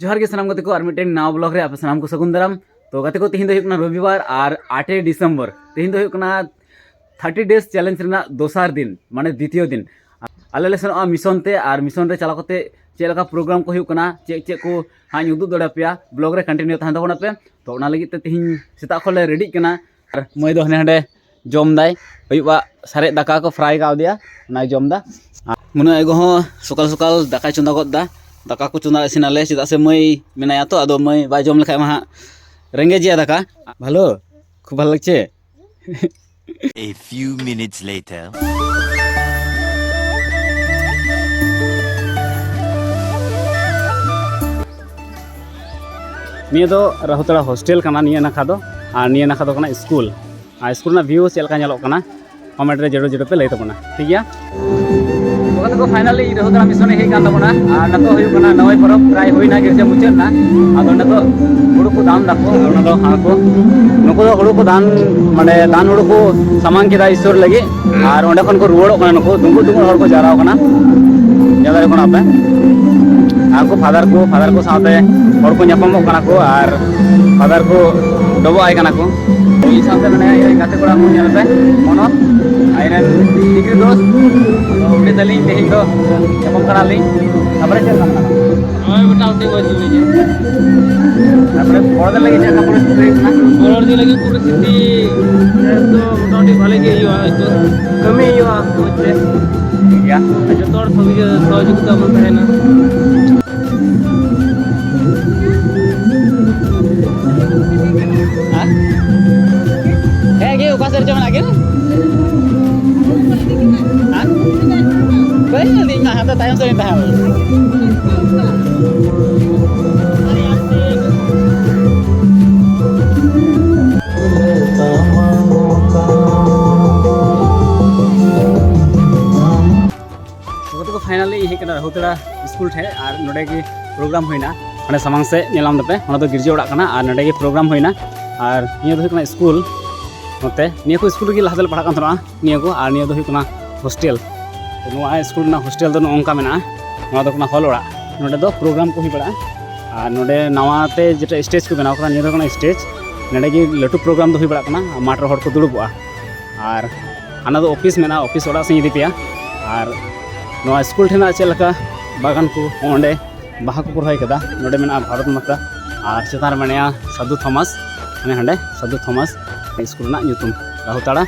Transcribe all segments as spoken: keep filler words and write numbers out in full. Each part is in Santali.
ᱡᱚᱦᱟᱨ ᱜᱮ ᱥᱟᱱᱟᱢ ᱜᱟᱛᱮ ᱠᱚ, ᱟᱨ ᱢᱤᱫᱴᱮᱱ ᱱᱟᱣᱟ ᱵᱞᱚᱜ ᱨᱮ ᱟᱯᱮ ᱥᱟᱱᱟᱢ ᱠᱚ ᱥᱟᱹᱜᱩᱱ ᱫᱟᱨᱟᱢ᱾ ᱛᱚ ᱜᱟᱛᱮ ᱠᱚ, ᱛᱮᱦᱮᱧ ᱫᱚ ᱦᱩᱭᱩᱜ ᱠᱟᱱᱟ ᱨᱚᱵᱤᱵᱟᱨ ᱟᱨ ᱟᱴᱮᱭ ᱰᱤᱥᱮᱢᱵᱚᱨ᱾ ᱛᱮᱦᱮᱧ ᱫᱚ ᱦᱩᱭᱩᱜ ᱠᱟᱱᱟ ᱛᱷᱟᱨᱴᱤ ᱰᱮᱡᱽ ᱪᱮᱞᱮᱧᱡᱽ ᱨᱮᱱᱟᱜ ᱫᱚᱥᱟᱨ ᱫᱤᱱ, ᱢᱟᱱᱮ ᱫᱤᱛᱤᱭᱚ ᱫᱤᱱ᱾ ᱟᱞᱮ ᱞᱮ ᱥᱮᱱᱚᱜᱼᱟ ᱢᱤᱥᱚᱱ ᱛᱮ, ᱟᱨ ᱢᱤᱥᱚᱱ ᱨᱮ ᱪᱟᱞᱟᱣ ᱠᱟᱛᱮ ᱪᱮᱫ ᱞᱮᱠᱟ ᱯᱨᱳᱜᱨᱟᱢ ᱠᱚ ᱦᱩᱭᱩᱜ ᱠᱟᱱᱟ, ᱪᱮᱫ ᱪᱮᱫ ᱠᱚ ᱦᱟᱸᱜ ᱤᱧ ᱩᱫᱩᱜ ᱫᱟᱲᱮᱭᱟᱯᱮᱭᱟ, ᱵᱞᱚᱜ ᱨᱮ ᱠᱚᱱᱴᱤᱱᱤᱭᱩ ᱛᱟᱦᱮᱱ ᱛᱟᱵᱚᱱᱟ ᱯᱮ᱾ ᱛᱚ ᱚᱱᱟ ᱞᱟᱹᱜᱤᱫ ᱛᱮ ᱛᱮᱦᱮᱧ ᱥᱮᱛᱟᱜ ᱠᱷᱚᱱ ᱞᱮ ᱨᱮᱰᱤᱜ ᱠᱟᱱᱟ᱾ ᱟᱨ ᱢᱟᱹᱭ ᱫᱚ ᱦᱟᱱᱮ ᱦᱟᱸᱰᱮ ᱡᱚᱢ ᱫᱟᱭ, ᱟᱹᱭᱩᱵᱟᱜ ᱥᱟᱨᱮᱡ ᱫᱟᱠᱟ ᱠᱚ ᱯᱷᱨᱟᱭ ᱠᱟᱣᱫᱮᱭᱟ, ᱚᱱᱟᱭ ᱡᱚᱢ ᱫᱟ᱾ ᱟᱨ ᱢᱩᱱᱟᱹ ᱟᱭᱳ ᱦᱚᱸ ᱥᱚᱠᱟᱞ ᱥᱚᱠᱟᱞ ᱫᱟᱠᱟᱭ ᱪᱚᱸᱫᱟ ᱜᱚᱫ ᱫᱟ᱾ ᱫᱟᱠᱟ ᱠᱚ ᱪᱚᱸᱫᱟ ᱤᱥᱤᱱ ᱟᱞᱮ, ᱪᱮᱫᱟᱜ ᱥᱮ ᱢᱟᱹᱭ ᱢᱮᱱᱟᱭᱟ ᱛᱚ, ᱟᱫᱚ ᱢᱟᱹᱭ ᱵᱟᱭ ᱡᱚᱢ ᱞᱮᱠᱷᱟᱡ ᱢᱟ ᱦᱟᱸᱜ ᱨᱮᱸᱜᱮᱡᱮᱭᱟ ᱫᱟᱠᱟ᱾ ᱵᱷᱟᱞᱚ, ᱠᱷᱩᱵ ᱵᱷᱟᱞᱚ ᱞᱟᱜᱪᱷᱮ᱾ A few minutes later. ᱱᱤᱭᱟᱹ ᱫᱚ ᱨᱟᱦᱩᱛᱟᱲᱟ ᱦᱳᱥᱴᱮᱞ ᱠᱟᱱᱟ ᱱᱤᱭᱟᱹ ᱱᱟᱠᱷᱟ ᱫᱚ, ᱟᱨ ᱱᱤᱭᱟᱹ ᱱᱟᱠᱷᱟ ᱫᱚ ᱠᱟᱱᱟ ᱥᱠᱩᱞ᱾ ᱟᱨ ᱥᱠᱩᱞ ᱨᱮᱱᱟᱜ ᱵᱷᱤᱭᱩ ᱪᱮᱫ ᱞᱮᱠᱟ ᱧᱮᱞᱚᱜ ᱠᱟᱱᱟ, ᱠᱚᱢᱮᱱᱴ ᱨᱮ ᱡᱟᱹᱨᱩᱲ ᱡᱟᱹᱨᱩᱲ ᱯᱮ ᱞᱟᱹᱭ ᱛᱟᱵᱚᱱᱟ, ᱴᱷᱤᱠ ᱜᱮᱭᱟ? ᱚᱠᱟ ᱛᱮᱠᱚ ᱯᱷᱟᱭᱱᱟᱞᱤ ᱨᱟᱦᱩᱛᱟᱲᱟ ᱢᱤᱥᱚᱱᱮ ᱦᱮᱡ ᱠᱟᱱ ᱛᱟᱵᱚᱱᱟ᱾ ᱟᱨ ᱱᱤᱛᱚᱜ ᱦᱩᱭᱩᱜ ᱠᱟᱱᱟ ᱱᱚᱭ ᱯᱚᱨᱚᱵᱽ, ᱯᱨᱟᱭ ᱦᱩᱭᱱᱟ, ᱜᱤᱨᱡᱟᱹ ᱢᱩᱪᱟᱹᱫ ᱮᱱᱟ᱾ ᱟᱫᱚ ᱱᱤᱛᱚᱜ ᱦᱩᱲᱩ ᱠᱚ ᱫᱟᱱ ᱫᱟᱠᱚ, ᱚᱱᱟ ᱫᱚ ᱦᱟᱸᱜ ᱠᱚ, ᱱᱩᱠᱩ ᱫᱚ ᱦᱩᱲᱩ ᱠᱚ ᱫᱟᱱ, ᱢᱟᱱᱮ ᱫᱟᱱ ᱦᱩᱲᱩ ᱠᱚ ᱥᱟᱢᱟᱝ ᱠᱮᱫᱟ ᱤᱥᱚᱨ ᱞᱟᱹᱜᱤᱫ, ᱟᱨ ᱚᱸᱰᱮ ᱠᱷᱚᱱ ᱠᱚ ᱨᱩᱣᱟᱹᱲᱚᱜ ᱠᱟᱱᱟ᱾ ᱱᱩᱠᱩ ᱫᱩᱸᱜᱩᱲ ᱫᱩᱸᱜᱩᱲ ᱦᱚᱲ ᱠᱚ ᱡᱟᱣᱨᱟ ᱠᱟᱱᱟ, ᱧᱮᱞ ᱫᱟᱲᱮᱭᱟᱜ ᱠᱟᱱᱟ ᱯᱮ᱾ ᱟᱨ ᱠᱚ ᱯᱷᱟᱫᱟᱨ ᱠᱚ, ᱯᱷᱟᱫᱟᱨ ᱠᱚ ᱥᱟᱶᱛᱮ ᱦᱚᱲ ᱠᱚ ᱧᱟᱯᱟᱢᱚᱜ ᱠᱟᱱᱟ ᱠᱚ, ᱟᱨ ᱯᱷᱟᱫᱟᱨ ᱠᱚ ᱰᱚᱵᱚᱜ ᱟᱭ ᱠᱟᱱᱟ ᱠᱚ᱾ ᱤᱧ ᱥᱟᱶᱛᱮ ᱢᱮᱱᱟᱭᱟ ᱤᱧ ᱨᱮᱱ ᱜᱟᱛᱮ ᱠᱚᱲᱟ ᱠᱚ, ᱧᱮᱞ ᱯᱮ, ᱢᱚᱱᱳᱡᱽ, ᱟᱡ ᱨᱮᱱ ᱰᱤᱜᱽᱨᱤ ᱫᱳᱥᱛ᱾ ᱟᱫᱚ ᱩᱱᱤ ᱛᱟᱹᱞᱤᱧ ᱛᱮᱦᱮᱧ ᱫᱚ ᱧᱟᱯᱟᱢ ᱠᱟᱱᱟᱞᱤᱧ᱾ ᱛᱟᱨᱯᱚᱨᱮ ᱪᱮᱫ ᱞᱮᱠᱟ ᱢᱮᱱᱟᱢᱟ? ᱦᱳᱭ, ᱢᱚᱴᱟᱢᱩᱴᱤ ᱢᱚᱡᱽ ᱜᱮ ᱢᱮᱱᱟᱹᱧᱟ᱾ ᱛᱟᱨᱯᱚᱨᱮ ᱯᱚᱨᱮᱨ ᱫᱤᱱ ᱞᱟᱹᱜᱤᱫ ᱪᱮᱫ ᱞᱮᱠᱟ ᱯᱚᱨᱤᱥᱛᱷᱤᱛᱤ ᱦᱩᱭᱩᱜ ᱠᱟᱱᱟ? ᱯᱚᱨᱮᱨ ᱫᱤᱱ ᱞᱟᱹᱜᱤᱫ ᱯᱚᱨᱤᱥᱛᱷᱤᱛᱤ ᱱᱮᱥ ᱫᱚ ᱢᱚᱴᱟᱢᱩᱴᱤ ᱵᱷᱟᱞᱮ ᱜᱮ ᱦᱩᱭᱩᱜᱼᱟ, ᱦᱚᱭᱛᱳ ᱠᱟᱹᱢᱤ ᱦᱩᱭᱩᱜᱼᱟ ᱢᱚᱡᱽ ᱛᱮ᱾ ᱴᱷᱤᱠ ᱜᱮᱭᱟ᱾ ᱟᱨ ᱡᱚᱛᱚ ᱦᱚᱲ ᱥᱚᱦᱚᱡᱳᱜᱤ-, ᱥᱚᱦᱚᱡᱳᱜᱤᱛᱟ ᱵᱚᱱ ᱛᱟᱦᱮᱱᱟ᱾ ᱦᱮᱸ? ᱦᱮᱸ ᱜᱮ, ᱚᱠᱟ ᱥᱮᱫ ᱨᱮᱪᱚ ᱢᱮᱱᱟᱜ ᱠᱤᱱ? ᱦᱮᱸ? ᱵᱟᱹᱧ ᱧᱮᱞ ᱫᱤᱧ ᱢᱟ, ᱦᱟᱱᱛᱮ ᱛᱟᱭᱚᱢ ᱥᱮᱫ ᱨᱤᱧ ᱛᱟᱦᱮᱸ ᱞᱮᱱᱟ᱾ ᱜᱟᱛᱮ ᱠᱚ, ᱯᱷᱟᱭᱱᱟᱞᱤ ᱤᱧ ᱦᱮᱡ ᱠᱟᱱᱟ ᱨᱟᱦᱩᱛᱟᱲᱟ ᱥᱠᱩᱞ ᱴᱷᱮᱱ, ᱟᱨ ᱱᱚᱰᱮ ᱜᱮ ᱯᱨᱳᱜᱨᱟᱢ ᱦᱩᱭᱱᱟ᱾ ᱦᱟᱸᱰᱮ ᱥᱟᱢᱟᱝ ᱥᱮᱫ ᱧᱮᱞ ᱧᱟᱢ ᱫᱟᱯᱮ, ᱚᱱᱟ ᱫᱚ ᱜᱤᱨᱡᱟᱹ ᱚᱲᱟᱜ ᱠᱟᱱᱟ, ᱟᱨ ᱱᱚᱰᱮ ᱜᱮ ᱯᱨᱳᱜᱨᱟᱢ ᱦᱩᱭᱱᱟ᱾ ᱟᱨ ᱱᱤᱭᱟᱹ ᱫᱚ ᱦᱩᱭᱩᱜ ᱠᱟᱱᱟ ᱥᱠᱩᱞ᱾ ᱱᱚᱛᱮ ᱱᱤᱭᱟᱹ ᱠᱚ ᱥᱠᱩᱞ ᱨᱮᱜᱮ ᱞᱟᱦᱟ ᱛᱮᱞᱮ ᱯᱟᱲᱦᱟᱜ ᱠᱟᱱ ᱛᱟᱦᱮᱱᱟ, ᱱᱤᱭᱟᱹ ᱠᱚ᱾ ᱟᱨ ᱱᱤᱭᱟᱹ ᱫᱚ ᱦᱩᱭᱩᱜ ᱠᱟᱱᱟ ᱦᱳᱥᱴᱮᱞ᱾ ᱛᱚ ᱱᱚᱣᱟ ᱥᱠᱩᱞ ᱨᱮᱱᱟᱜ ᱦᱳᱥᱴᱮᱞ ᱫᱚ ᱱᱚᱜᱼᱚ ᱱᱚᱝᱠᱟ ᱢᱮᱱᱟᱜᱼᱟ᱾ ᱱᱚᱣᱟ ᱫᱚ ᱠᱟᱱᱟ ᱦᱚᱞ ᱚᱲᱟᱜ, ᱱᱚᱰᱮ ᱫᱚ ᱯᱨᱳᱜᱨᱟᱢ ᱠᱚ ᱦᱩᱭ ᱵᱟᱲᱟᱜᱼᱟ᱾ ᱟᱨ ᱱᱚᱰᱮ ᱱᱟᱣᱟ ᱛᱮ ᱡᱮᱴᱟ ᱥᱴᱮᱡᱽ ᱠᱚ ᱵᱮᱱᱟᱣ ᱠᱟᱫᱟ, ᱱᱤᱭᱟᱹ ᱫᱚ ᱠᱟᱱᱟ ᱥᱴᱮᱡᱽ᱾ ᱱᱚᱰᱮ ᱜᱮ ᱞᱟᱹᱴᱩ ᱯᱨᱳᱜᱨᱟᱢ ᱫᱚ ᱦᱩᱭ ᱵᱟᱲᱟᱜ ᱠᱟᱱᱟ, ᱢᱟᱴᱷ ᱨᱮ ᱦᱚᱲ ᱠᱚ ᱫᱩᱲᱩᱵᱚᱜᱼᱟ᱾ ᱟᱨ ᱦᱟᱱᱟ ᱫᱚ ᱚᱯᱷᱤᱥ ᱢᱮᱱᱟᱜᱼᱟ, ᱚᱯᱷᱤᱥ ᱚᱲᱟᱜ ᱥᱮᱫ ᱤᱧ ᱤᱫᱤ ᱯᱮᱭᱟ᱾ ᱟᱨ ᱱᱚᱣᱟ ᱥᱠᱩᱞ ᱴᱷᱮᱱᱟᱜ ᱪᱮᱫ ᱞᱮᱠᱟ ᱵᱟᱜᱟᱱ ᱠᱚ, ᱚᱸᱰᱮ ᱵᱟᱦᱟ ᱠᱚᱠᱚ ᱨᱚᱦᱚᱭ ᱠᱟᱫᱟ᱾ ᱱᱚᱰᱮ ᱢᱮᱱᱟᱜᱼᱟ ᱵᱷᱟᱨᱚᱛ ᱢᱟᱛᱟ, ᱟᱨ ᱪᱮᱛᱟᱱ ᱨᱮ ᱢᱮᱱᱟᱭᱟ ᱥᱟᱹᱫᱷᱩ ᱛᱷᱚᱢᱟᱥ, ᱦᱟᱱᱮ ᱦᱟᱸᱰᱮ ᱥᱟᱹᱫᱷᱩ ᱛᱷᱚᱢᱟᱥ ᱥᱠᱩᱞ ᱨᱮᱱᱟᱜ ᱧᱩᱛᱩᱢ, ᱨᱟᱦᱩᱛᱟᱲᱟ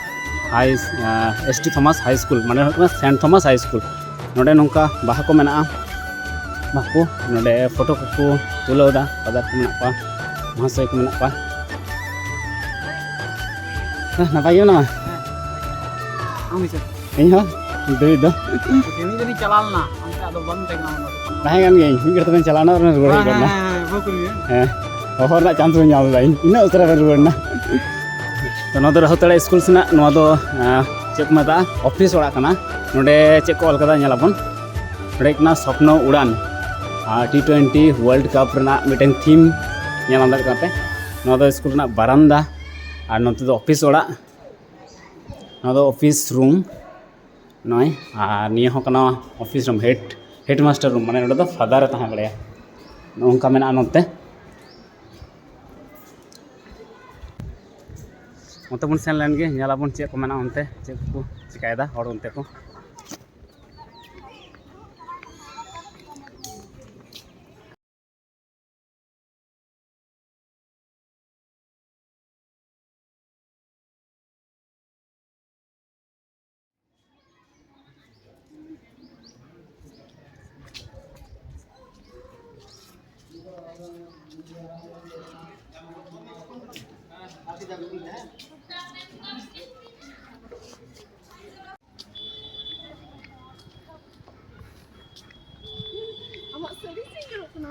ᱦᱟᱭ, ᱮᱥ ᱴᱤ ᱛᱷᱚᱢᱟᱥ ᱦᱟᱭ ᱥᱠᱩᱞ, ᱢᱟᱱᱮ ᱦᱩᱭᱩᱜ ᱠᱟᱱᱟ ᱥᱮᱱᱴ ᱛᱷᱚᱢᱟᱥ ᱦᱟᱭ ᱥᱠᱩᱞ᱾ ᱱᱚᱰᱮ ᱱᱚᱝᱠᱟ ᱵᱟᱦᱟ ᱠᱚ ᱢᱮᱱᱟᱜᱼᱟ, ᱵᱟᱦᱟ ᱠᱚ ᱱᱚᱰᱮ ᱯᱷᱳᱴᱳ ᱠᱚᱠᱚ ᱛᱩᱞᱟᱹᱣ ᱮᱫᱟ, ᱯᱷᱟᱫᱟᱨ ᱠᱚ ᱢᱮᱱᱟᱜ ᱠᱚᱣᱟ, ᱢᱚᱦᱟᱥᱚᱭ ᱠᱚ ᱢᱮᱱᱟᱜ ᱠᱚᱣᱟ᱾ ᱦᱮᱸ, ᱱᱟᱯᱟᱭ ᱜᱮ ᱢᱮᱱᱟᱢᱟ? ᱟᱢ ᱜᱮ ᱪᱮᱫ? ᱤᱧ ᱦᱚᱸ ᱱᱤᱛ ᱫᱷᱟᱹᱵᱤᱡ ᱫᱚ ᱠᱟᱹᱢᱤ ᱡᱟᱹᱱᱤᱡ ᱪᱟᱞᱟᱣ ᱞᱮᱱᱟ, ᱚᱱᱛᱮ ᱟᱫᱚ ᱵᱟᱹᱧ ᱛᱟᱦᱮᱸ ᱠᱟᱱᱟ ᱚᱱᱟ ᱫᱚ᱾ ᱛᱟᱦᱮᱸ ᱠᱟᱱ ᱜᱤᱭᱟᱹᱧ, ᱢᱤᱫ ᱜᱷᱟᱹᱲᱤ ᱛᱮᱵᱮᱱ ᱪᱟᱞᱟᱣ ᱮᱱᱟ, ᱟᱨ ᱵᱮᱱ ᱨᱩᱣᱟᱹᱲ ᱦᱮᱡ ᱦᱮᱸ, ᱜᱚᱫ ᱮᱱᱟ᱾ ᱦᱮᱸ, ᱦᱮᱸ, ᱦᱮᱸ, ᱦᱚᱦᱚ ᱨᱮᱱᱟᱜ ᱪᱟᱱᱥ ᱵᱮᱱ ᱧᱟᱢ ᱞᱮᱫᱟ, ᱤᱧ ᱩᱱᱟᱹᱜ ᱩᱥᱟᱹᱨᱟ ᱵᱮᱱ ᱨᱩᱣᱟᱹᱲ ᱮᱱᱟ᱾ ᱛᱚ, ᱱᱚᱣᱟ ᱫᱚ ᱨᱟᱦᱩᱛᱟᱲᱟ ᱥᱠᱩᱞ ᱥᱮᱱᱟᱜ, ᱱᱚᱣᱟ ᱫᱚ, ᱟᱸ, ᱪᱮᱫ ᱠᱚ ᱢᱮᱛᱟᱜᱼᱟ, ᱚᱯᱷᱤᱥ ᱚᱲᱟᱜ ᱠᱟᱱᱟ᱾ ᱱᱚᱰᱮ ᱪᱮᱫ ᱠᱚ ᱚᱞ ᱠᱟᱫᱟ, ᱧᱮᱞ ᱟᱵᱚᱱ᱾ ᱱᱚᱰᱮ ᱦᱩᱭᱩᱜ ᱠᱟᱱᱟ ᱥᱚᱯᱱᱚ ᱩᱲᱟᱱ, ᱟᱨ ᱴᱤ ᱴᱩᱭᱮᱱᱴᱤ ᱣᱟᱨᱞᱰ ᱠᱟᱯ ᱨᱮᱱᱟᱜ ᱢᱤᱫᱴᱮᱱ ᱛᱷᱤᱢ ᱧᱮᱞ ᱧᱟᱢ ᱫᱟᱲᱮᱭᱟᱜ ᱠᱟᱱᱟ ᱯᱮ᱾ ᱱᱚᱣᱟ ᱫᱚ ᱥᱠᱩᱞ ᱨᱮᱱᱟᱜ ᱵᱟᱨᱟᱱᱫᱟ, ᱟᱨ ᱱᱚᱛᱮ ᱫᱚ ᱚᱯᱷᱤᱥ ᱚᱲᱟᱜ, ᱱᱚᱣᱟ ᱫᱚ ᱚᱯᱷᱤᱥ ᱨᱩᱢ᱾ ᱱᱚᱜᱼᱚᱭ, ᱟᱨ ᱱᱤᱭᱟᱹ ᱦᱚᱸ ᱠᱟᱱᱟ ᱚᱯᱷᱤᱥ ᱨᱩᱢ, ᱦᱮᱰ, ᱦᱮᱰ ᱢᱟᱥᱴᱟᱨ ᱨᱩᱢ, ᱢᱟᱱᱮ ᱱᱚᱰᱮ ᱫᱚ ᱯᱷᱟᱫᱟᱨ ᱮ ᱛᱟᱦᱮᱸ ᱵᱟᱲᱟᱭᱟ᱾ ᱱᱚᱜᱼᱚ ᱱᱚᱝᱠᱟ ᱢᱮᱱᱟᱜᱼᱟ ᱱᱚᱛᱮ᱾ ᱚᱱᱛᱮ ᱵᱚᱱ ᱥᱮᱱ ᱞᱮᱱ ᱜᱮ, ᱧᱮᱞ ᱟᱵᱚᱱ ᱪᱮᱫ ᱠᱚ ᱢᱮᱱᱟᱜᱼᱟ ᱚᱱᱛᱮ, ᱪᱮᱫ ᱠᱚ ᱪᱤᱠᱟᱭᱮᱫᱟ ᱦᱚᱲ ᱚᱱᱛᱮ ᱠᱚ᱾ ᱟᱢᱟᱜ ᱥᱟᱹᱨᱤ ᱥᱮ ᱤᱧᱟᱹᱜ ᱠᱟᱱᱟ?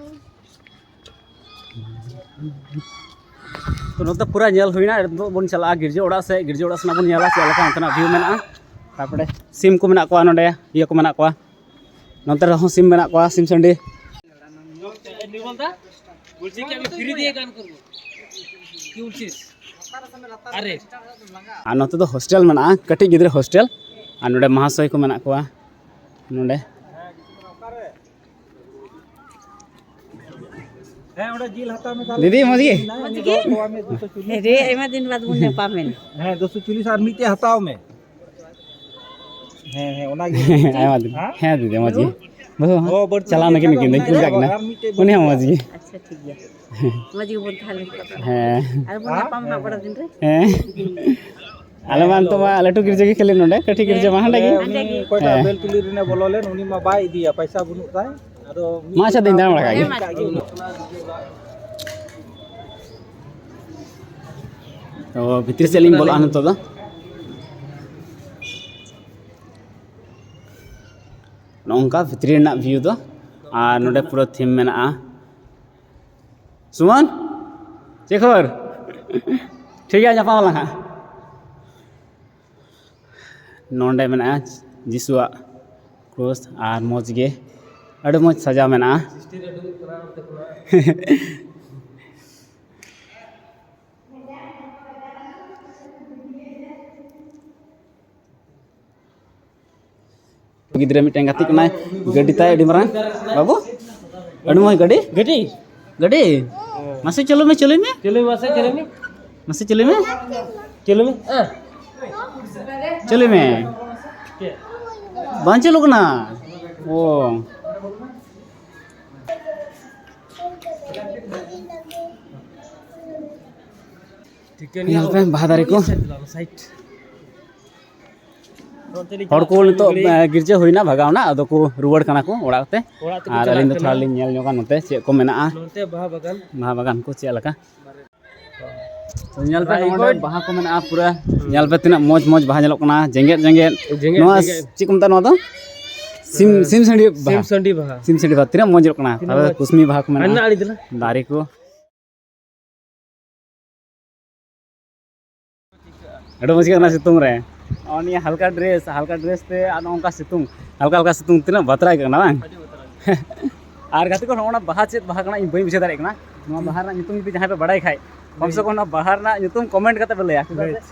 ᱛᱚ, ᱱᱚᱛᱮ ᱯᱩᱨᱟᱹ ᱧᱮᱞ ᱦᱩᱭᱱᱟ᱾ ᱱᱤᱛᱚᱜ ᱵᱚᱱ ᱪᱟᱞᱟᱜᱼᱟ ᱜᱤᱨᱡᱟᱹ ᱚᱲᱟᱜ ᱥᱮᱫ᱾ ᱜᱤᱨᱡᱟᱹ ᱚᱲᱟᱜ ᱥᱮᱱᱟᱜ ᱵᱚᱱ ᱧᱮᱞᱟ ᱪᱮᱫ ᱞᱮᱠᱟ ᱚᱱᱛᱮᱱᱟᱜ ᱵᱷᱤᱭᱩ ᱢᱮᱱᱟᱜᱼᱟ᱾ ᱛᱟᱨᱯᱚᱨᱮ ᱥᱤᱢ ᱠᱚ ᱢᱮᱱᱟᱜ ᱠᱚᱣᱟ ᱱᱚᱰᱮ, ᱤᱭᱟᱹ ᱠᱚ ᱢᱮᱱᱟᱜ ᱠᱚᱣᱟ, ᱱᱚᱛᱮ ᱨᱮᱦᱚᱸ ᱥᱤᱢ ᱢᱮᱱᱟᱜ ᱠᱚᱣᱟ, ᱥᱤᱢ ᱥᱟᱺᱰᱤ᱾ বলছি কি আমি ফ্রি দিয়ে গান করবো? কি বলছিস? আরে। ᱟᱨ ᱱᱚᱛᱮ ᱫᱚ ᱦᱳᱥᱴᱮᱞ ᱢᱮᱱᱟᱜᱼᱟ, ᱠᱟᱹᱴᱤᱡ ᱜᱤᱫᱽᱨᱟᱹ ᱦᱳᱥᱴᱮᱞ᱾ ᱟᱨ ᱱᱚᱰᱮ ᱢᱟᱦᱟᱥᱚᱭ ᱠᱚ ᱢᱮᱱᱟᱜ ᱠᱚᱣᱟ ᱱᱚᱰᱮ᱾ ᱦᱮᱸ, ᱚᱸᱰᱮ ᱡᱤᱞ ᱦᱟᱛᱟᱣ ᱢᱮ ᱛᱟᱦᱚᱞᱮ᱾ ᱫᱤᱫᱤ, ᱢᱚᱡᱽ ᱜᱮ? ᱢᱮᱱᱟᱜᱼᱟ, ᱢᱚᱡᱽ ᱩᱱᱤ ᱜᱮ? ᱫᱚ ᱛᱚᱣᱟ ᱢᱮ, ᱫᱩᱥᱚ ᱪᱚᱞᱞᱤᱥ᱾ ᱟᱹᱰᱤ ᱟᱭᱢᱟ ᱫᱤᱱ ᱵᱟᱫ ᱵᱚᱱ ᱧᱟᱯᱟᱢ ᱮᱱ᱾ ᱦᱮᱸ, ᱫᱩᱥᱚ ᱪᱚᱞᱞᱤᱥ ᱟᱨ ᱢᱤᱫᱴᱮᱡ ᱦᱟᱛᱟᱣ ᱢᱮ᱾ ᱦᱮᱸ, ᱦᱮᱸ, ᱚᱱᱟᱜᱮ᱾ ᱟᱭᱢᱟ ᱫᱤᱱ᱾ ᱦᱮᱸ? ᱦᱮᱸ, ᱫᱤᱫᱤ, ᱢᱚᱡᱽ ᱜᱮ᱾ ᱵᱟᱹᱦᱩ ᱦᱚᱸ ᱚ, ᱵᱟᱹᱲᱛᱤ ᱪᱟᱞᱟᱣ ᱜᱮ ᱱᱟᱠᱤᱱ ᱱᱩᱠᱤᱱ ᱫᱚ, ᱠᱩᱞ ᱠᱟᱜ ᱠᱤᱱᱟ᱾ ᱟᱨ ᱢᱤᱫᱴᱮᱡ ᱩᱱᱤ ᱦᱚᱸ ᱢᱚᱡᱽ ᱜᱮ᱾ ᱟᱪᱪᱷᱟ, ᱴᱷᱤᱠ ᱜᱮᱭᱟ᱾ ᱢᱚᱡᱽ ᱜᱮᱵᱚᱱ ᱛᱟᱦᱮᱸ ᱞᱮᱱ ᱠᱷᱟᱱ᱾ ᱦᱮᱸ᱾ ᱟᱨ ᱵᱚᱱ ᱦᱮᱸ? ᱧᱟᱯᱟᱢ ᱦᱟᱸᱜ ᱯᱚᱨᱮᱨ ᱫᱤᱱ ᱨᱮ᱾ ᱦᱮᱸ᱾ ᱟᱞᱮ ᱢᱟ ᱱᱤᱛᱚᱜ ᱢᱟ ᱞᱟᱹᱴᱩ ᱜᱤᱨᱡᱟᱹ ᱜᱮ ᱠᱷᱟᱹᱞᱤ ᱱᱚᱰᱮ, ᱠᱟᱹᱴᱤᱡ ᱜᱤᱨᱡᱟᱹ ᱢᱟ ᱦᱟᱸᱰᱮ ᱜᱮ᱾ ᱦᱮᱸ, ᱩᱱᱤ ᱦᱮᱸ᱾ ᱚᱠᱚᱭᱴᱟᱜ ᱵᱮᱞ ᱛᱩᱞᱤ ᱨᱮᱱᱮ ᱵᱚᱞᱚ ᱞᱮᱱ, ᱩᱱᱤ ᱢᱟ ᱵᱟᱭ ᱤᱫᱤᱭᱟ, ᱯᱟᱭᱥᱟ ᱵᱟᱹᱱᱩᱜ ᱛᱟᱭ᱾ ᱟᱫᱚ ᱢᱟ ᱟᱪᱪᱷᱟ, ᱫᱟᱹᱧ ᱫᱟᱬᱟ ᱵᱟᱲᱟ ᱠᱟᱜ ᱜᱮ᱾ ᱦᱮᱸ, ᱢᱟ, ᱴᱷᱤᱠ ᱜᱮᱭᱟ᱾ ᱛᱚ, ᱵᱷᱤᱛᱨᱤ ᱥᱮᱫ ᱞᱤᱧ ᱵᱚᱞᱚᱜᱼᱟ ᱱᱤᱛᱚᱜ ᱫᱚ᱾ ᱱᱚᱜᱼᱚ ᱱᱚᱝᱠᱟ ᱵᱷᱤᱛᱨᱤ ᱨᱮᱱᱟᱜ view ᱫᱚ᱾ ᱟᱨ ᱱᱚᱰᱮ ᱯᱩᱨᱟᱹ theme ᱢᱮᱱᱟᱜᱼᱟ᱾ ᱥᱩᱢᱚᱱ, ᱪᱮᱫ ᱠᱷᱚᱵᱚᱨ? ᱴᱷᱤᱠ ᱜᱮᱭᱟ, ᱧᱟᱯᱟᱢ ᱟᱞᱟᱝ ᱦᱟᱸᱜ᱾ ᱱᱚᱰᱮ ᱢᱮᱱᱟᱜᱼᱟ ᱡᱤᱥᱩᱣᱟᱜ ᱠᱨᱩᱥ ᱟᱨ ᱢᱚᱡᱽ ᱜᱮ, ᱟᱹᱰᱤ ᱢᱚᱡᱽ ᱥᱟᱡᱟᱣ ᱢᱮᱱᱟᱜᱼᱟ᱾ ᱜᱤᱫᱽᱨᱟᱹ ᱢᱤᱫᱴᱮᱱ ᱜᱟᱛᱮ ᱠᱟᱱᱟᱭ, ᱜᱟᱹᱰᱤ ᱛᱟᱭ ᱟᱹᱰᱤ ᱢᱟᱨᱟᱝ᱾ ᱵᱟᱹᱵᱩ, ᱟᱹᱰᱤ ᱢᱚᱡᱽ ᱜᱟᱹᱰᱤ᱾ ᱜᱟᱹᱰᱤ? ᱜᱟᱹᱰᱤ? ᱢᱟᱥᱮ ᱪᱟᱹᱞᱩ ᱢᱮ, ᱪᱟᱹᱞᱩᱭ ᱢᱮ᱾ ᱪᱟᱹᱞᱩᱭ ᱢᱮ, ᱢᱟᱥᱮ ᱪᱟᱹᱞᱩᱭ ᱢᱮ᱾ ᱢᱟᱥᱮ ᱪᱟᱹᱞᱩᱭ ᱢᱮ᱾ ᱪᱟᱹᱞᱩᱭ ᱢᱮ᱾ ᱟᱸ᱾ ᱪᱟᱹᱞᱩᱭ ᱢᱮ᱾ ᱪᱮᱫ? ᱵᱟᱝ ᱪᱟᱹᱞᱩᱜ ᱠᱟᱱᱟ᱾ ᱚ᱾ ᱴᱷᱤᱠᱟᱹᱱ ᱧᱮᱞ ᱯᱮ, ᱵᱟᱦᱟ ᱫᱟᱨᱮ ᱠᱚ᱾ ᱥᱟᱭᱤᱰ᱾ ᱦᱚᱲ ᱠᱚ ᱱᱤᱛᱚᱜ, ᱮ, ᱜᱤᱨᱡᱟᱹ ᱦᱩᱭᱱᱟ, ᱵᱷᱟᱜᱟᱣᱱᱟ, ᱟᱫᱚ ᱠᱚ ᱨᱩᱣᱟᱹᱲ ᱠᱟᱱᱟ ᱠᱚ ᱚᱲᱟᱜ ᱛᱮ᱾ ᱚᱲᱟᱜ ᱛᱮᱠᱚ ᱟᱨ ᱪᱟᱞᱟᱜ ᱟᱹᱞᱤᱧ ᱫᱚ ᱠᱟᱱᱟ᱾ ᱛᱷᱚᱲᱟ ᱞᱤᱧ ᱧᱮᱞ ᱧᱚᱜᱟ ᱱᱚᱛᱮ ᱪᱮᱫ ᱠᱚ ᱢᱮᱱᱟᱜᱼᱟ᱾ ᱱᱚᱛᱮ ᱵᱟᱦᱟ ᱵᱟᱜᱟᱱ᱾ ᱵᱟᱦᱟ ᱵᱟᱜᱟᱱ ᱠᱚ ᱪᱮᱫ ᱞᱮᱠᱟ᱾ ᱛᱚ ᱧᱮᱞ ᱯᱮ, ᱱᱚᱜᱼᱚ ᱱᱚᱰᱮ ᱵᱟᱦᱟ ᱠᱚ ᱢᱮᱱᱟᱜᱼᱟ ᱯᱩᱨᱟᱹ᱾ ᱦᱩᱸ᱾ ᱧᱮᱞ ᱯᱮ, ᱛᱤᱱᱟᱹᱜ ᱢᱚᱡᱽ ᱢᱚᱡᱽ ᱵᱟᱦᱟ ᱧᱮᱞᱚᱜ ᱠᱟᱱᱟ, ᱡᱮᱜᱮᱫ ᱡᱮᱜᱮᱫ᱾ ᱡᱮᱜᱮᱫ ᱱᱚᱣᱟ ᱡᱮᱜᱮᱫ᱾ ᱪᱮᱫ ᱠᱚ ᱢᱮᱛᱟᱜᱼᱟ ᱱᱚᱣᱟ ᱫᱚ? ᱥᱤᱢ, ᱦᱮᱸ᱾ ᱥᱤᱢ ᱥᱟᱺᱰᱤ ᱵᱟᱦᱟ᱾ ᱥᱤᱢ ᱥᱟᱺᱰᱤ ᱵᱟᱦᱟ᱾ ᱥᱤᱢ ᱥᱟᱺᱰᱤ ᱵᱟᱦᱟ, ᱛᱤᱱᱟᱹᱜ ᱢᱚᱡᱽ ᱧᱮᱞᱚᱜ ᱠᱟᱱᱟ᱾ ᱛᱤᱱᱟᱹᱜ ᱛᱟᱦᱞᱮ ᱢᱚᱡᱽ᱾ ᱠᱩᱥᱢᱤ ᱵᱟᱦᱟ ᱠᱚ ᱢᱮᱱᱟᱜᱼᱟ᱾ ᱟᱨ ᱱᱟᱜ ᱟᱹᱰᱤ ᱫᱮᱞᱟ᱾ ᱫᱟᱨᱮ ᱠᱚ᱾ ᱟᱹᱰᱤ ᱢᱚᱡᱽ ᱟᱹᱭᱠᱟᱹᱜ ᱠᱟᱱᱟ ᱥᱤᱛᱩᱝ ᱨᱮ᱾ ᱱᱚᱜᱼᱚ ᱱᱤᱭᱟᱹ ᱦᱟᱞᱠᱟ dress, ᱦᱟᱞᱠᱟ dress ᱛᱮ ᱟᱨ ᱱᱚᱜᱼᱚ ᱱᱚᱝᱠᱟ ᱥᱤᱛᱩᱝ, ᱦᱟᱞᱠᱟ ᱦᱟᱞᱠᱟ ᱥᱤᱛᱩᱝ, ᱛᱤᱱᱟᱹᱜ ᱵᱟᱛᱨᱟᱣ ᱟᱹᱭᱠᱟᱹᱜ ᱠᱟᱱᱟ ᱵᱟᱝ? ᱟᱹᱰᱤ ᱵᱟᱛᱨᱟᱣ᱾ ᱟᱨ ᱜᱟᱛᱮ ᱠᱚ, ᱱᱚᱜᱼᱚ ᱱᱟ ᱵᱟᱦᱟ ᱪᱮᱫ ᱵᱟᱦᱟ ᱠᱟᱱᱟ ᱤᱧ ᱵᱟᱹᱧ ᱵᱩᱡᱷᱟᱹᱣ ᱫᱟᱲᱮᱭᱟᱜ ᱠᱟᱱᱟ᱾ ᱱᱚᱣᱟ ᱦᱩᱸ᱾ ᱵᱟᱦᱟ ᱨᱮᱱᱟᱜ ᱧᱩᱛᱩᱢ ᱡᱩᱫᱤ ᱡᱟᱦᱟᱸᱭ ᱯᱮ ᱵᱟᱲᱟᱭ ᱠᱷᱟᱡ, ᱠᱚᱢ ᱥᱮ ᱦᱩᱸ᱾ ᱠᱚᱢ ᱱᱚᱣᱟ ᱵᱟᱦᱟ ᱨᱮᱱᱟᱜ ᱧᱩᱛᱩᱢ comment ᱠᱟᱛᱮ ᱯᱮ ᱞᱟᱹᱭᱟ᱾ ᱪᱮᱫᱟᱜ ᱥᱮ ᱵᱮᱥ᱾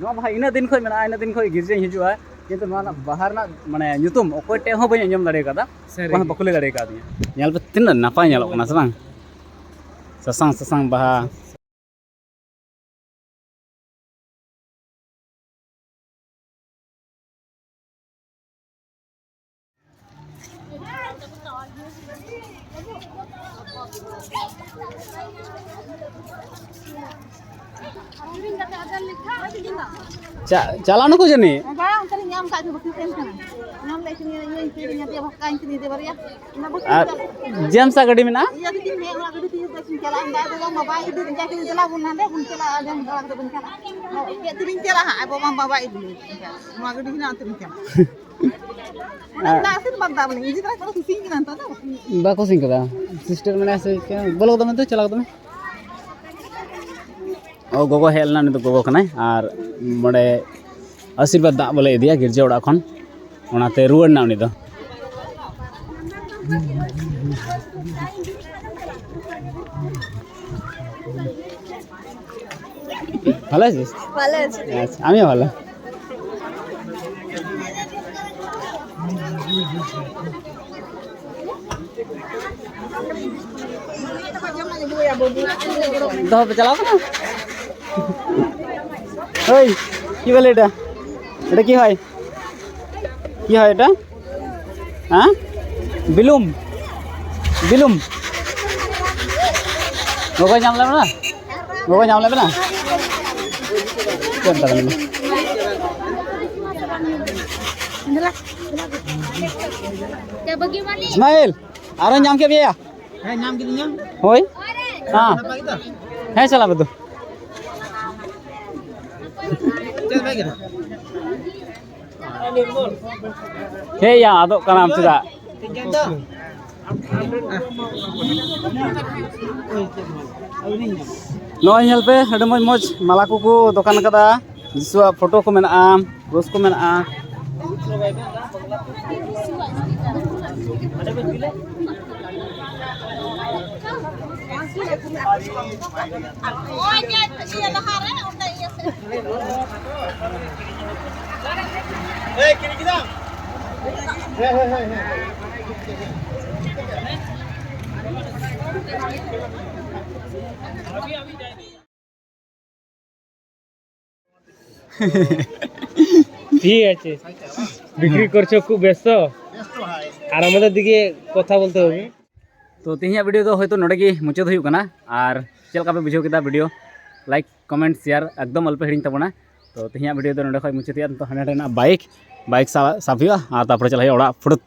ᱱᱚᱣᱟ ᱵᱟᱦᱟ ᱤᱱᱟᱹᱜ ᱫᱤᱱ ᱠᱷᱚᱡ ᱢᱮᱱᱟᱜᱼᱟ, ᱤᱱᱟᱹᱜ ᱫᱤᱱ ᱠᱷᱚᱡ ᱜᱤᱨᱡᱟᱹᱧ ᱦᱤᱡᱩᱜᱼᱟ, ᱠᱤᱱᱛᱩ ᱱᱚᱣᱟ ᱨᱮᱱᱟᱜ ᱵᱟᱦᱟ ᱨᱮᱱᱟᱜ ᱢᱟᱱᱮ ᱧᱩᱛᱩᱢ ᱚᱠᱚᱭ ᱴᱷᱮᱡ ᱦᱚᱸ ᱵᱟᱹᱧ ᱟᱸᱡᱚᱢ ᱫᱟᱲᱮ ᱠᱟᱫᱟ, ᱥᱟᱹᱨᱤ ᱚᱠᱚᱭ ᱦᱚᱸ ᱜᱮ᱾ ᱵᱟᱠᱚ ᱞᱟᱹᱭ ᱫᱟᱲᱮ ᱠᱟᱣᱫᱤᱧᱟ᱾ ᱧᱮᱞ ᱯᱮ ᱛᱤᱱᱟᱹᱜ ᱱᱟᱯᱟᱭ ᱧᱮᱞᱚᱜ ᱠᱟᱱᱟ ᱥᱮ ᱵᱟᱝ? ᱥᱟᱥᱟᱝ ᱥᱟᱥᱟᱝ ᱵᱟᱦᱟ᱾ ᱪᱟ-, ᱪᱟᱞᱟᱣ ᱱᱟᱠᱚ ᱡᱟᱹᱱᱤᱡ᱾ ᱵᱟᱝ, ᱚᱱᱛᱮ ᱨᱤᱧ ᱧᱟᱢ ᱠᱟᱜ ᱠᱤᱱᱟ, ᱵᱟᱹᱠᱤ ᱛᱟᱦᱮᱱ ᱠᱟᱱᱟ᱾ ᱧᱟᱢ ᱞᱮᱫ ᱠᱤᱱᱟᱹᱧ, ᱤᱭᱟᱹᱧ ᱛᱤᱨᱤᱧ ᱟᱫᱮᱭᱟ, ᱵᱷᱟᱠᱟᱧ ᱠᱤᱱᱤᱧ ᱟᱫᱮᱭᱟ ᱵᱟᱨᱭᱟ᱾ ᱚᱱᱟ ᱵᱟᱹᱠᱤ ᱟᱨ ᱪᱟᱞᱟᱜ ᱡᱮᱢᱥ ᱟᱜ ᱜᱟᱹᱰᱤ ᱢᱮᱱᱟᱜᱼᱟ? ᱤᱭᱟᱹ ᱫᱤᱫᱤ, ᱦᱮᱸ, ᱚᱱᱟ ᱜᱟᱹᱰᱤ ᱛᱮᱜᱮ ᱵᱮᱥᱤᱧ ᱪᱟᱞᱟᱜᱼᱟ᱾ ᱤᱧ ᱫᱚ ᱵᱟᱵᱟ ᱤᱫᱤ ᱞᱤᱧ ᱪᱟᱞᱟᱜ ᱟᱵᱚᱱ ᱦᱟᱸᱰᱮ ᱵᱚᱱ ᱪᱟᱞᱟᱜᱼᱟ, ᱟᱫᱚ ᱫᱟᱬᱟ ᱠᱟᱛᱮ ᱵᱚᱱ ᱪᱟᱞᱟᱜᱼᱟ᱾ ᱪᱮᱫ ᱛᱮᱞᱤᱧ ᱪᱟᱞᱟᱜᱼᱟ ᱦᱟᱸᱜ, ᱟᱡ ᱵᱟᱵᱟ ᱵᱟᱵᱟ ᱤᱫᱤ ᱞᱤᱧ ᱪᱟᱞᱟᱜᱼᱟ᱾ ᱱᱚᱣᱟ ᱜᱟᱹᱰᱤ ᱦᱮᱱᱟᱜᱼᱟ, ᱚᱱᱛᱮ ᱞᱤᱧ ᱪᱟᱞᱟᱜᱼᱟ᱾ ᱚᱱᱟ ᱟᱨ ᱢᱮᱱᱟᱜᱼᱟ, ᱟᱥᱤᱨᱵᱟᱫᱽ ᱫᱟᱜ ᱵᱚᱞᱮ, ᱤᱫᱤ ᱛᱚᱨᱟ ᱠᱚᱫᱚ ᱠᱩᱥᱤᱧ ᱠᱟᱱᱟ ᱱᱤᱛᱚᱜ ᱫᱚ᱾ ᱵᱟᱠᱚ ᱥᱤᱧ ᱠᱟᱫᱟ, ᱥᱤᱥᱴᱟᱨ ᱢᱮᱱᱟᱭᱟ ᱥᱮ ᱪᱮᱫ? ᱵᱚᱞᱚ ᱠᱟᱫᱟ ᱢᱮᱱᱛᱮ, ᱪᱟᱞᱟᱣ ᱠᱟᱫᱟ ᱢᱮ᱾ ᱚ, ᱜᱚᱜᱚ ᱦᱮᱡ ᱞᱮᱱᱟ, ᱩᱱᱤ ᱫᱚ ᱜᱚᱜᱚ ᱠᱟᱱᱟᱭ᱾ ᱟᱨ ᱱᱚᱰᱮ ᱟᱥᱤᱨᱵᱟᱫᱽ ᱫᱟᱜ ᱵᱚᱞᱮ ᱤᱫᱤᱭᱟ ᱜᱤᱨᱡᱟᱹ ᱚᱲᱟᱜ ᱠᱷᱚᱱ, ᱚᱱᱟᱛᱮ ᱨᱩᱣᱟᱹᱲ ᱮᱱᱟ ᱩᱱᱤ ᱫᱚ᱾ ভালো আছিস? ভালো আছি। আচ্ছা, আমিও ভালো। ᱫᱚᱦᱚ ᱯᱮ ᱪᱟᱞᱟᱣ ᱠᱟᱱᱟ? ᱦᱳᱭ, কি বলে এটা? এটা কি হয়? কি হয় এটা? হ্যাঁ? বিলুম? বিলুম? ᱜᱚᱜᱚᱭ ᱧᱟᱢ ᱞᱮᱫ ᱵᱮᱱᱟ? ᱜᱚᱜᱚᱭ ᱧᱟᱢ ᱞᱮᱫ ᱵᱮᱱᱟ? ᱪᱮᱫ ᱮᱢ ᱛᱟᱵᱮᱱᱟ? ᱤᱥᱢᱟᱭᱤᱞ, ᱟᱨᱚ ᱧᱟᱢ ᱠᱮᱫ ᱢᱮᱭᱟ᱾ ᱦᱮᱸ, ᱧᱟᱢ ᱠᱤᱫᱤᱧᱟᱢ᱾ ᱦᱳᱭ᱾ ᱦᱮᱸ᱾ ᱱᱟᱯᱟᱭ ᱜᱮᱛᱚ? ᱦᱮᱸ, ᱪᱟᱞᱟᱜ ᱢᱮ ᱛᱚ᱾ ᱪᱮᱫ ᱵᱟᱭ ᱠᱟᱱᱟ? ᱦᱮᱸ ᱭᱟ, ᱟᱫᱚᱜ ᱠᱟᱱᱟᱢ ᱪᱮᱫᱟᱜ? ᱴᱷᱤᱠ ᱜᱮᱭᱟ ᱛᱚ? ᱱᱚᱜᱼᱚᱭ ᱧᱮᱞ ᱯᱮ, ᱟᱹᱰᱤ ᱢᱚᱡᱽ ᱢᱚᱡᱽ ᱢᱟᱞᱟ ᱠᱚᱠᱚ ᱫᱚᱠᱟᱱ ᱠᱟᱫᱟ᱾ ᱡᱤᱥᱩᱣᱟᱜ ᱯᱷᱳᱴᱳ ᱠᱚ ᱢᱮᱱᱟᱜᱼᱟ, ᱠᱨᱚᱥ ᱠᱚ ᱢᱮᱱᱟᱜᱼᱟ᱾ ঠিক আছে, বিক্রি করছো খুব ব্যস্ত, আর আমাদের দিকে কথা বলতে হবে। ᱛᱚ ᱛᱮᱦᱮᱧᱟᱜ ᱵᱷᱤᱰᱤᱭᱳ ᱫᱚ ᱦᱚᱭᱛᱳ ᱱᱚᱰᱮ ᱜᱮ ᱢᱩᱪᱟᱹᱫ ᱦᱩᱭᱩᱜ ᱠᱟᱱᱟ᱾ ᱟᱨ ᱪᱮᱫ ᱞᱮᱠᱟ ᱯᱮ ᱵᱩᱡᱷᱟᱹᱣ ᱠᱮᱫᱟ ᱵᱷᱤᱰᱤᱭᱳ? ᱞᱟᱭᱤᱠ, ᱠᱚᱢᱮᱱᱴ, ᱥᱮᱭᱟᱨ ᱮᱠᱫᱚᱢ ᱟᱞᱚᱯᱮ ᱦᱤᱲᱤᱧ ᱛᱟᱵᱚᱱᱟ᱾ ᱛᱚ ᱛᱮᱦᱮᱧᱟᱜ ᱵᱷᱤᱰᱤᱭᱳ ᱫᱚ ᱱᱚᱰᱮ ᱠᱷᱚᱱ ᱢᱩᱪᱟᱹᱫ ᱦᱩᱭᱩᱜᱼᱟ᱾ ᱱᱤᱛᱚᱜ ᱦᱟᱸᱰᱮ ᱱᱟᱸᱰᱮᱱᱟᱜ ᱵᱟᱭᱤᱠ ᱵᱟᱭᱤᱠ ᱥᱟᱵ ᱥᱟᱵ ᱦᱩᱭᱩᱜᱼᱟ, ᱟᱨ ᱛᱟᱨᱯᱚᱨᱮ ᱪᱟᱞᱟᱜ ᱦᱩᱭᱩᱜᱼᱟ ᱚᱲᱟᱜ ᱯᱷᱩᱲᱩᱛ᱾